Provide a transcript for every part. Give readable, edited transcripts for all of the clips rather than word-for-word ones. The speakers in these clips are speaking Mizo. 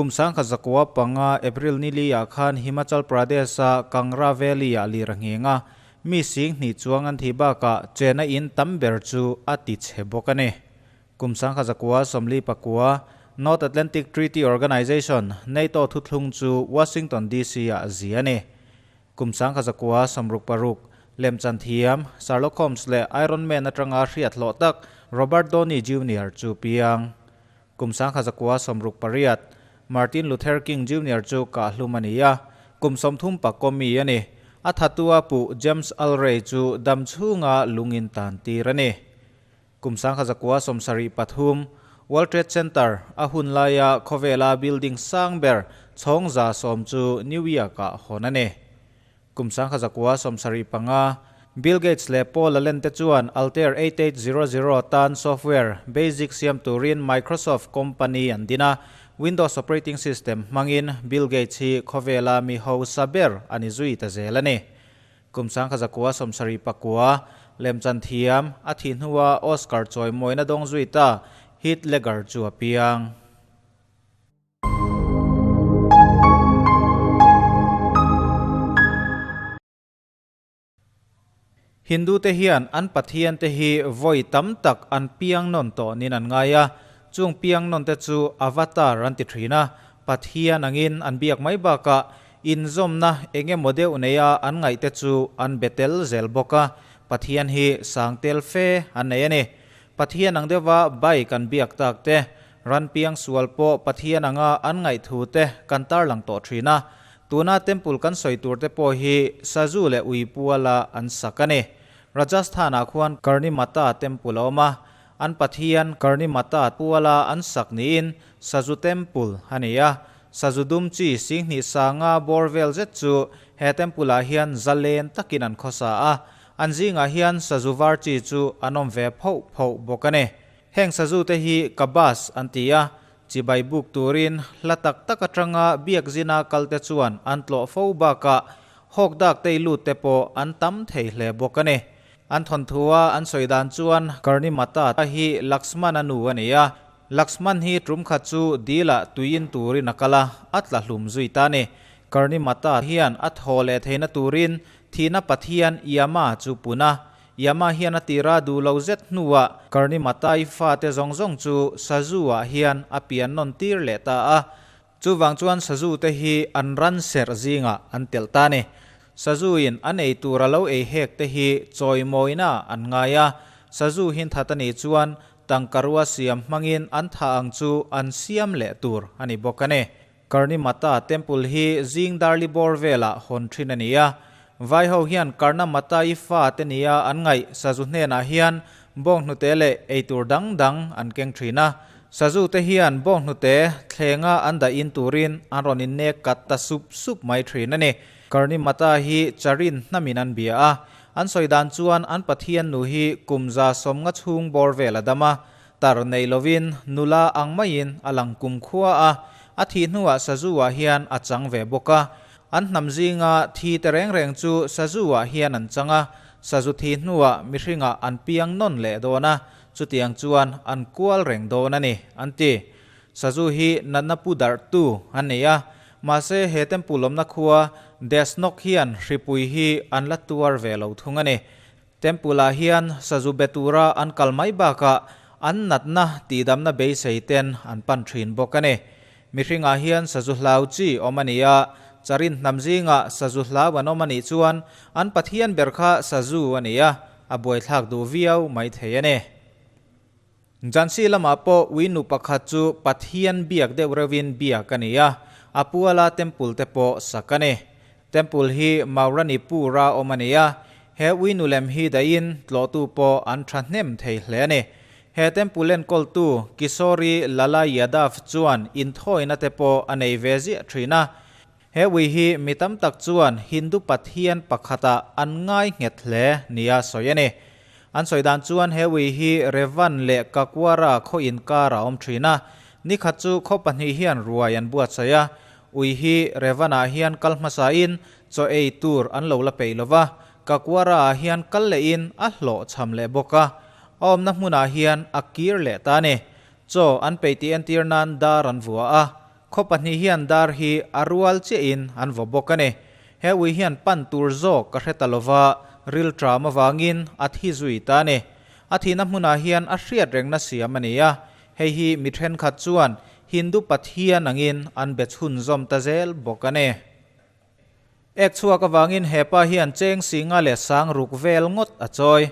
Kum 1905 April ni li ah khan Himachal Pradesh-a Kangra Valley-ah lir a ngheng a, mi 2000 chuang an thih bakah chena in tam ber chu a ti chhe bawk a ni. Kum 1949 North Atlantic Treaty Organization, NATO, thuthlung chu Washington DC-ah zia a ni. Kum 1966 lemchan thiam Sherlock Holmes leh Iron Man atanga hriat hlawh tak Robert Downey Junior chu piang. Kum 1968 Martin Luther King Junior chu kahhlum a ni a, kum 30 pakua mi a ni. A thatua puh James Earl Ray chu dam chhunga lungin tan tir a ni. Kum 1973 World Trade Center a hun laia khawvela building sang ber chhawng 110 chu New York-ah hawn a ni. Kum 1975 Bill Gates leh Paul Allen te chuan Altair 8800 tan software basic siam turin Microsoft company an din a, Windows operating system hmangin Bill Gates hi khawvela mi hausa ber a ni zui ta zel a ni. Kum 1979 lemchan thiam a thih hnua Oscar chawi mawina dawng zui ta Heath Ledger chu a piang. Hindu te hian an Pathian te hi vawi tam tak an piang nawn tawh niin an ngai a, chung piang nawn te chu avatar an ti thin a, Pathian angin an biak mai bakah inzawmna eng emaw deuh neia an ngaih te chu an be tel zel bawk a, Pathian hi sang tel fe an nei a ni. Pathian ang deuha bike an biak tak te, ran piang sual pawh Pathian anga an ngaih thu te kan tarlang tawh thin a, tuna temple kan sawi tur te pawh hi sazu leh ui puala an sak a ni. Rajasthan-ah khuan Karni Mata temple a awm a, an Pathian Karni Mata puala an sak niin sazu temple a ni a, sazu dum chi 20 sanga bawr vel zet chu he temple-ah hian zalen takin an khawsa a, an zingah hian sazu var chi chu an awm ve phoh phoh bawk a ni. Heng sazu te hi kabas an ti a, chibai buk turin hla tak tak atanga biak zina kal te chuan an tlawh fo bakah hawk dak tei lut te pawh an tam thei hle bawk a ni. An thawnthua an sawi dan chuan Karni Mata hi Laxman-a nu a ni a, Laxman hi tum khat chu dilah tuiin turin a kal a, a tla hlum zui ta a ni. Karni Mata hian a thaw leh theihna turin thihna Pathian Yama chu pun a, Yama hian a tira duh lo zet hnuah Karni Matai fate zawng zawng chu Sazu-ah hian a pian nawn tir leh ta a. Chuvang chuan Sazu te hi an ran serh zingah an telh ta a ni. Sazu-in an ei tur a lo ei hek te hi chawimawina an ngai a. Sazu hin that a nih chuan tangkarua siam hmangin an tha ang chu an siam leh tur a ni bawk a ni. Karni Mata Temple hi zing darli bawr velah hawn thin a ni a. Vai ho hian Karna Mata i fa te nia an ngaih sazu hnenah hian bawnghnute leh eitur dang dang an keng thin a. Sazu te hian bawnghnute thlenga an dah in turin an rawn innek kat ta sup sup mai thin a ni. Karni Mata hi Charin hnamin an bia a. An sawi dan chuan an Pathian nu hi kum 150 chhung bawr vel a dam a. Tar nei lovin nula ang maiin a lang kum khua a, a thih hnuah sazu-ah hian a chang ve bawk a. An hnam zinga thi te reng reng chu sazu-ah hian an chang a, sazu thi hnuah mihringah an piang nawn leh dawn a, chutiang chuan an kual reng dawn a ni, an ti. Sazu hi natna pu darhtu an nei a, mahse he temple awmna khua Desnok hian hripui hi an la tuar ve lo thung a ni. Temple-ah hian sazu be tura an kal mai bakah an natna tihdamna beisei ten an pan thin bawk a ni. Mihringah hian sazu hlau chi awm a ni a, charin hnam zingah sazu hlau an awm a nih chuan an Pathian ber kha sazu a ni a, a buaithlak duh viau mai thei a ni. Jhansi lamah pawh ui nu pakhat chu Pathian biak deuh reuhin biak a ni a, a puala temple te pawh sak a ni. Temple hi Mauranipur-a awm a ni a, he ui nu lem hi dahin tlawhtu pawh an thahnem thei hle a ni. He temple enkawltu Kishori Lala Yadav chuan inthawina te pawh a nei ve ziah thin a. He ui hi mi tam tak chuan Hindu pathian pakhatah an ngai nghet hle nia sawi a ni. An sawi dan chuan he ui hi Revan leh Kakwara khaw inkar a awm thin a, ni khat chu khaw pahnih hian ruai an buatsaih a, ui hi Revan-ah hian kal hmasain chaw ei tur an lo la peih lo va, Kakwara-ah hian kal lehin a hlawh chham leh bawk a, a awmna hmunah hian a kir leh ta a ni. Chaw an peih tih entir nan dar an vua a. Khaw pahnih hian dar hi a rual chiahin an vaw bawk a ni. He ui hian pan tur zawk ka hre ta lova, rilṭam avangin a thi zui ta a ni. A thihna hmunah hian a hriat rengna siam a ni a, hei hi mi thenkhat chuan Hindu pathian angin an be chhunzawm ta zel bawk a ni. Ek chhuak avangin he pa hian cheng singa leh sang ruk vel ngawt a chawi.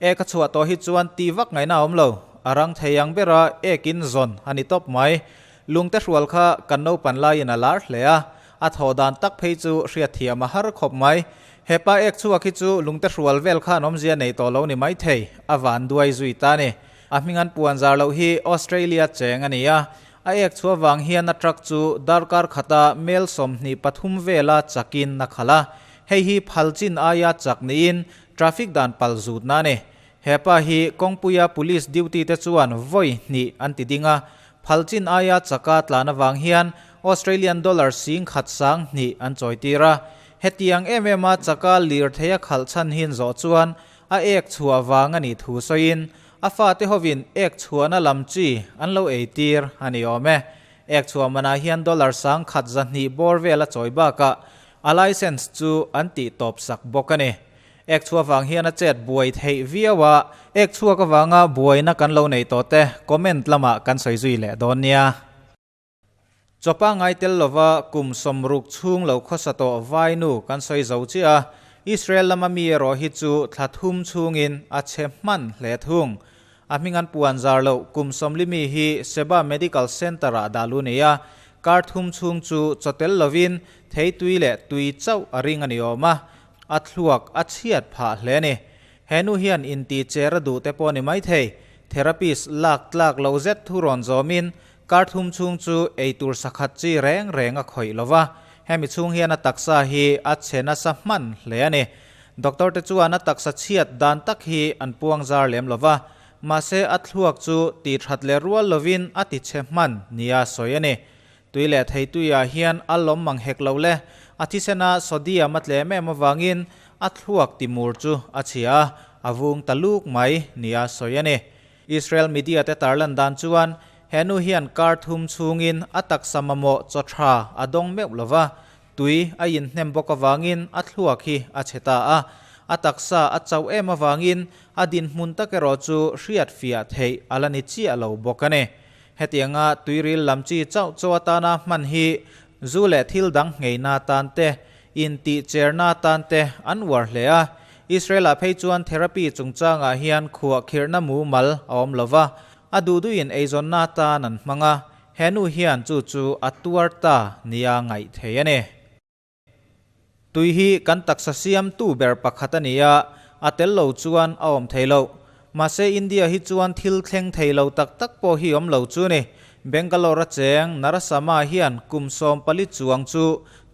Ek a chhuah tawh hi chuan tih vak ngaihna a awm lo. A rang thei ang bera ek in zawn a ni tawp mai. Lungte hrual kha kan naupan laiin a lar hle a, a thawh dan tak phei chu hriatthiam a har khawp mai. He pa ek chhuak hi chu lungte hrual vel khan awmzia nei tawh lo ni mai thei, a van duai zui ta a ni. A hming an puan zar loh hi Australia cheng a ni a, A ek chhuah vang hian a truck chu darkar khata mel 23 vela chakin a khalh a, hei hi phal chin aia chak niin traffic dan pal zutna a ni. He pa hi kawngpuia police duty te chuan vawi hnih an ti ding a, phal chin aia chaka tlan avang hian Australian dollar 10,000 sang hnih an chawitir a. Hetiang em em a chaka lirthei a khalh chhan hin zawh chuan a ek chhuah vang a nih thu sawiin A fate hovin ek chhuahna lam chi an lo ei tir a ni awm e. Ek chhuah manah hian dollar 1200 bawr vel a chawi bakah a licence chu an tih tawp sak bawk a ni. Ek chhuah vang hian a chet buai theih viau a, ek chhuak avanga buaina kan lo nei tawh te comment lamah kan sawi zui leh dawn nia. Chawpa ngai tel lova kum 60 chhung lo khawsa tawh vainu kan sawi zo chiah a, Israel lama mi erawh hi chu thla thum chhungin a chhe hman hle thung. A hming an puan zar loh kum 40 mi hi Sheba Medical Centre-ah dah lu nei a, kar thum chhung chu chaw tel lovin thei tui leh tui chauh a ring a ni awm a, a thluak a chhiat phah hle a ni. He nu hian inti cher a duh te pawh a ni maithei, therapist lak tlak lo zet thu rawn zawmin Kar thum chhung chu ei tur sakhat chi reng reng a khawih lo va, hemi chhung hian a taksa hi a chhe nasa hman hle a ni. Doctor te chuan a taksa chhiat dan tak hi an puang zar lem lo va, mahse a thluak chu ti that leh rual lovin a ti chhe hman nia sawi a ni. Tui leh thei tuiah hian a lawm mang hek lo le, a thisena sodium a tlem em avangin a thluak timur chu a chhia a, a vung ta luk mai nia sawi a ni. Israel media te tarlan dan chuan he nu hian kar thum chhungin a taksa mamawh chaw tha a dawng meuh lo va, tui a inhnem bawk avangin a thluak hi a chhe ta a, a taksa a chauh em avangin a dinhmun tak erawh chu hriat fiah theih a la ni chiah lo bawk a ni. Hetianga tuiril lam chi chauh chaw atana hman hi zu leh thil dang ngheina tan te, intih cherna tan te an uar hle a. Israel-ah phei chuan therapy chungchangah hian khuah khirhna mumal a awm lo va, a duhduhin eizawnna tan an hmang a, he nu hian chu chu a tuar ta nia ngaih thei a ni. Tui hi kan taksa siamtu ber pakhat a ni a, a tel lo chuan a awm thei lo. Mahse India hi chuan thil thleng thei lo tak tak pawh hi awm lo chu ni. Bangalore a cheng Narasama hian kum 14 chuang chu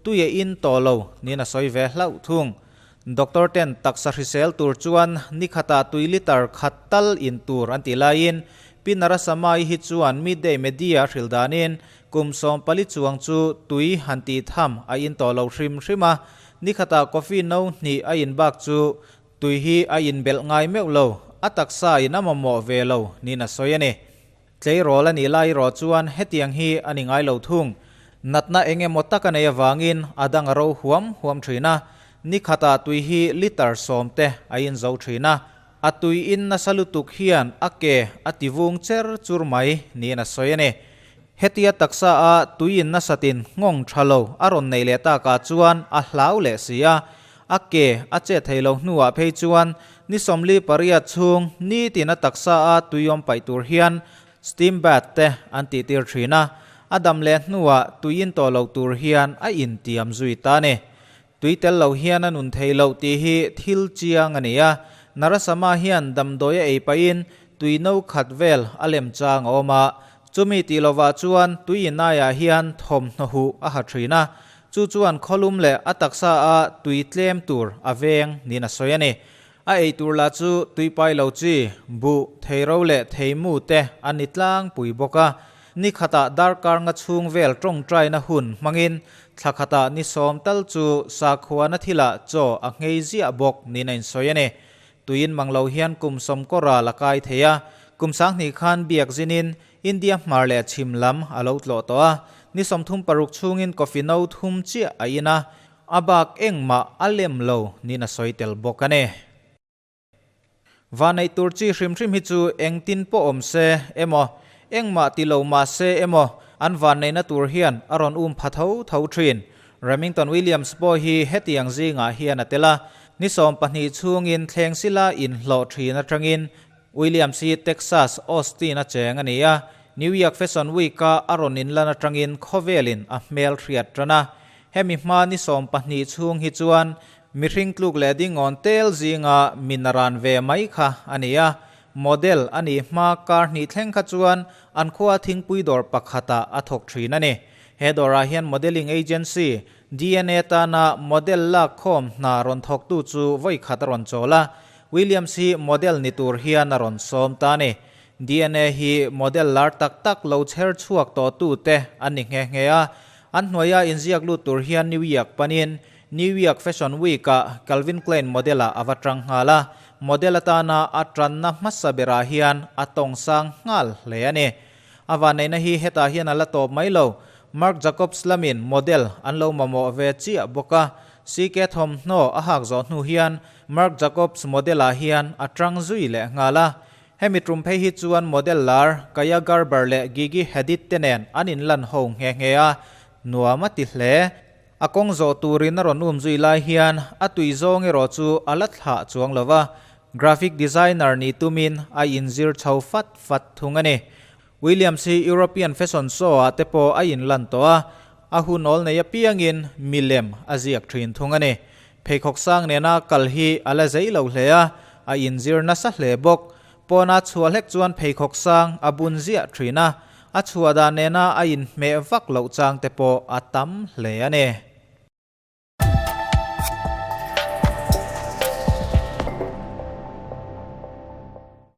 tui a in tawh lo niin a sawi ve hlauh thung. Doctor ten taksa hrisel tur chuan ni khatah tui litre khat tal in tur an ti laiin Pi Narasamai hi chuan Midday Media a hrilh danin Kum 14 chuang chu tui han tih tham a in tawh lo hrim hrim a, ni khatah coffee no hnih a in bak chu tui hi a in belh ngai meuh lo, a taksa in a mamawh ve lo niin a sawi a ni. Tleirawl a nih lai erawh chuan hetiang hi a ni ngai lo thung. Natna eng emaw tak a nei avangin a dang a ro huam huam thin a, ni khatah tui hi litre 10 te a in zo thin a, a tui in nasa lutuk hian a ke a ti vung cher chur mai niin a sawi a ni. Hetia taksa a tui in nasatin nghawng tha lo a rawn nei leh takah chuan a hlau leh si a, a ke a che thei lo hnuah phei chuan ni 48 chhung nitin a taksa a tui awm paih tur hian steam bath te an tih tir thin a, a dam leh hnuah tui in tawh lo tur hian a intiam zui ta a ni. Tui tel lo hian a nun thei loh tih hi thil chiang a ni a, Narasama hian damdawi a ei pahin tui no khat vel a lem chang a awm a, chumi tih lovah chuan tui inaiah hian thawmhnaw huh a ha thin a, chu chuan khawlum leh a taksa a tui tlem tur a veng niin a sawi a ni. A ei tur lah chu tui pai lo chi, buh, theiro leh theimu te an ni tlangpui bawk a, ni khatah darkar nga chhung vel tawngtaina hun hmangin thla khatah ni 10 tal chu sakhuana thilah chaw a nghei ziah bawk niin a insawi a ni. Tuiin mang lo hian kum 10 kawra la kai thei a, kum 2000 khan biak zinin India hmar leh chhim lam a lo tlawh tawh a. Ni 36 chhungin coffee no thum chiah a in a, a bak engmah a lem lo niin a sawi tel bawk a ni. Vanneih tur chi hrim hrim hi chu engtin pawh awm se emaw, engmah ti lo mah se emaw, an vanneihna tur hian a rawn um pha tho tho thin. Remington Williams pawh hi hetiang zingah hian a tel a, ni 12 chhungin thleng sila inhlawh thin atangin Williams hi Texas, Austin a cheng a ni a, New York Fashion Week-a a rawn inlan atangin khawvelin a hmel hriat tan a. Hemi hma ni 12 chhung hi chuan mihring tluk leh dingawn tel zinga min a ran ve mai kha a ni a. Model a nih hma kar hnih thleng kha chuan an khua thingpui dawr pakhatah a thawk thin a ni. He dawrah hian modelling agency, DNA tana model lak khawm hna rawn thawktu chu vawi khat a rawn chawl a, Williams hi model ni tur hian a rawn sawm ta a ni. DNA hi model lar tak tak lo chher chhuak tawhtu te an ni nghe nghe a. An hnuaia inziak lut tur hian New York panin New York Fashion Week-ah Calvin Klein model-ah a va tang nghal a. Model atana a tanna hmasa berah hian a tawng sang nghal hle a ni. A vanneihna hi hetah hian a la tawp mai lo. Marc Jacobs lamin model an lo mamawh ve chiah bawk a. CK thawmhnaw a hak zawh hnu hian Marc Jacobs model-ah hian a tang zui leh nghal a. Hemi tum phei hi chuan model lar Kaia Gerber leh Gigi Hadid te nen an inlan ho nghe nghe a, nuam a ti hle. A kawng zawh turin a rawn um zui lai hian a tui zawng erawh chu a la thlah chuang lo va, graphic designer ni tumin a inzir chho fat fat thung a ni. Williams hi European Fashion Show-ah te pawh a inlan tawh a, a hun awl nei apiangin milem a ziak thin thung a ni. Pheikhawk sang nena kal hi a la zei lo hle a, a inzir nasa hle bawk. Pawna chhuah hlek chuan pheikhawk sang a bun ziah thin a, a chhuah dan nena a inhmeh vak loh chang te pawh a tam hle a ni.